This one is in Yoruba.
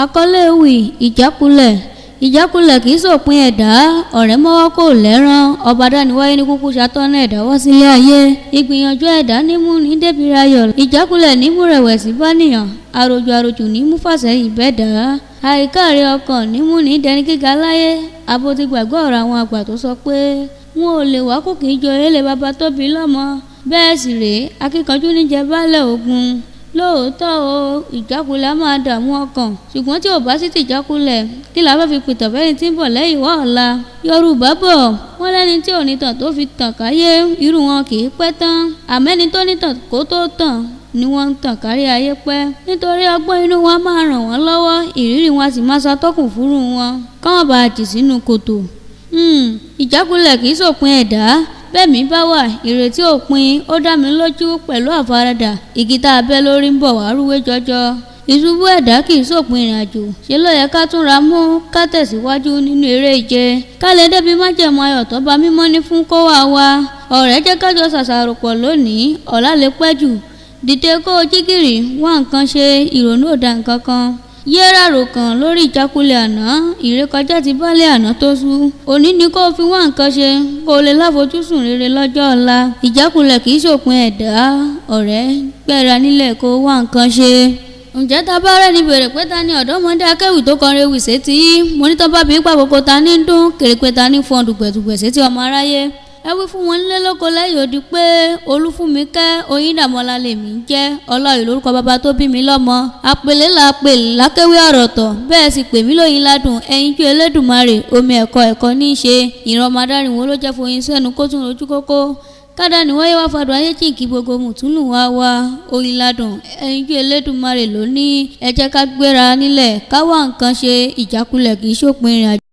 Àkọlé ewì ìjákulẹ̀. Ìjákulẹ̀ kì í sòpin ẹ̀dá, ọ̀rẹ́ mọ́wọ́ kò lẹ́rán, ọba dániwáyé ní kúkú ṣàtọ́nà ẹ̀dá wá sílé ayé. Ìgbìyànjú ẹ̀dá nímú ní débi rayọ̀, ìjákulẹ̀ nímú rẹ̀wẹ̀sì bá nìyàn, àròjù àròjù nímú fàsẹ́yìn bẹ́ẹ̀dá. Àìkáàárẹ̀ ọkàn nímú ní dẹni gíga láyé. Abo ti gbàgbọ́ ọ̀rọ̀ àwọn àgbà tó sọ pé wọn ò lè wá kó kì í jọ eré baba tó bí lọ́mọ. Bẹ́ẹ̀ sì rèé, akíkanjú níjẹ baálẹ̀ ogun. Lóòótọ́ o, ìjákulẹ̀ á máa dààmú ọkàn, ṣùgbọ́n tí ò bá sí tìjákulẹ̀, kí la fẹ́ fi pìtàn fẹ́ni tí ń bọ̀ lẹ́yìn wá ọ̀la? Yorùbá bọ̀, wọ́n lẹ́ni tí ò ní tàn tó fi tàn káyé, irú wọn kì í pẹ́ tán. Àmẹ́ni tó ní tàn kó tó tàn ni wọ́n ń tàn kárí ayé pẹ́. Nítorí ọgbọ́n inú wọn máa ràn wọ́n lọ́wọ́, ìrírí wọn a sì máa ṣàtọ́kùn fúnrú wọn, káwọn bá jì sínú kòtò. Ìjákulẹ̀ kì í sòpin ẹ̀dá. Bẹ́ẹ̀mí bá wà, ìrètí òpin ó dá mi lójú pẹ̀lú àfaradà. Igi tá a bẹ́ lórí ń bọ̀ wá rúwé jọjọ. Ìṣubú ẹ̀dá kì í sòpin ìrìnàjò. Ṣé ló yẹ ká túnra mú ká tẹ̀síwájú nínú eré ìje? Ká lè débi májẹ̀mú ayọ̀ tó bá mímọ́ ní fún kó wá wa. Ọ̀rẹ́ jẹ́ ká jọ ṣàṣàrò pọ̀ lónìí, ọ̀la lè pẹ́ jù. Dìde kó o jí gìrì, wá nǹkan ṣe, ìrònú ò da nǹkan kan. Yé ràrò kàn lórí ìjákulẹ̀ àná, ìrékọjá ti bálẹ̀ àná tó sú. Òní ni kó o fi wá nǹkan ṣe, kó o lè láfojúsùn rere lọ́jọ́ ọ̀la. Ìjákulẹ̀ kì í ṣòpin ẹ̀dá, ọ̀rẹ́ gbéra nílẹ̀ kó o wá nǹkan ṣe. Ǹjẹ́ ta bá rẹ́ni bèrè pé ta ni ọ̀dọ́mọdé akéwì tó kọrin ewì sétí yín? Mo ní tán bá bí pàkókò ta ní dún, kèrè pé ta ní fọn dùgbẹ̀dùgbẹ̀ sétí ọmọ aráyé. Ẹ wí fún wọn nílé lóko lẹ́yìn odi pé Olúfúnmikẹ́ Oyíndàmọ́lá lèmi ń jẹ́, Ọláoyè lórúkọ bàbá tó bí mi lọ́mọ. Àpèlé là pè lákéwì ọ̀rọ̀tọ̀, bẹ́ẹ̀ sì pè mí lóyin ládùn, ẹyinjú Elédùmarè, omi ẹ̀kọ́ ẹ̀kọ́ ní í ṣe. Ìran ọmọ adárinwó ló jẹ́ foyin sẹ́nu kó tún rojú kókó. Kádà ní wáyé wá fàdùn ayé jìnkí gbogbo mùtúnù wá wá oyin ládùn, ẹyinjú Elédùmarè ló ní ẹ jẹ́ ká gbéra nílẹ̀ ká wá nǹkan ṣe, ìjákulẹ̀ kì í ṣòpin ìrìnàjò.